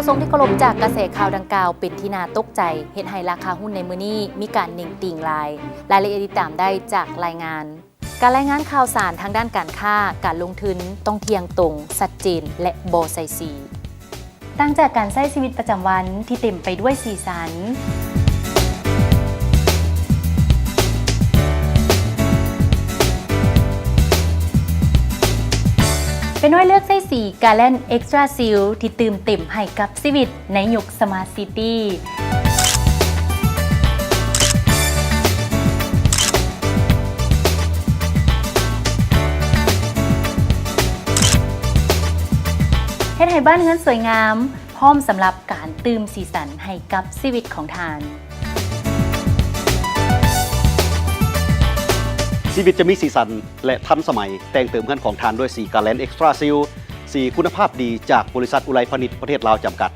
ຜູ້ຊົມທີ່ເຄົາລົບ, ຈາກກະແສຂ່າວດັ່ງກ່າວເປັນທີ່ໜ້າຕົກໃຈ ເຮັດໃຫ້ລາຄາຫຸ້ນໃນມື້ນີ້ມີການເໜັງຕີງຫຼາຍ. ລາຍລະອຽດຕິດຕາມໄດ້ຈາກລາຍງານ. ການລາຍງານຂ່າວສານທາງດ້ານການຄ້າ, ການລົງທຶນຕ້ອງທ່ຽງຕົງ, ຊັດເຈນ ແລະ ບໍ່ໃສ່ສີ. ຕ່າງຈາກການໃຊ້ຊີວິດປະຈຳວັນທີ່ເຕັມໄປດ້ວຍສີສັນ, ເປັນໜ່ວຍເລືອກໃຊ້ສີ Garland Extra Shield ທີ່ຕື່ມເຕັມໃຫ້ກັບຊີວິດໃນຍຸກ Smart City. ເຮັດໃຫ້ບ້ານເຮືອນສວຍງາມ, ພ້ອມສຳລັບການຕື່ມສີສັນໃຫ້ກັບຊີວິດຂອງທ່ານ. ຊີວິດຈະມີສີສັນ ແລະ ທັນສະໄໝ. ແຕ່ງເຕີມເຮືອນຂອງທ່ານດ້ວຍສີ Garland Extra Shield ສີຄຸນນະພາບດີຈາກບໍລິສັດອຸໄລພານິດ ປະເທດລາວ ຈຳກັດ.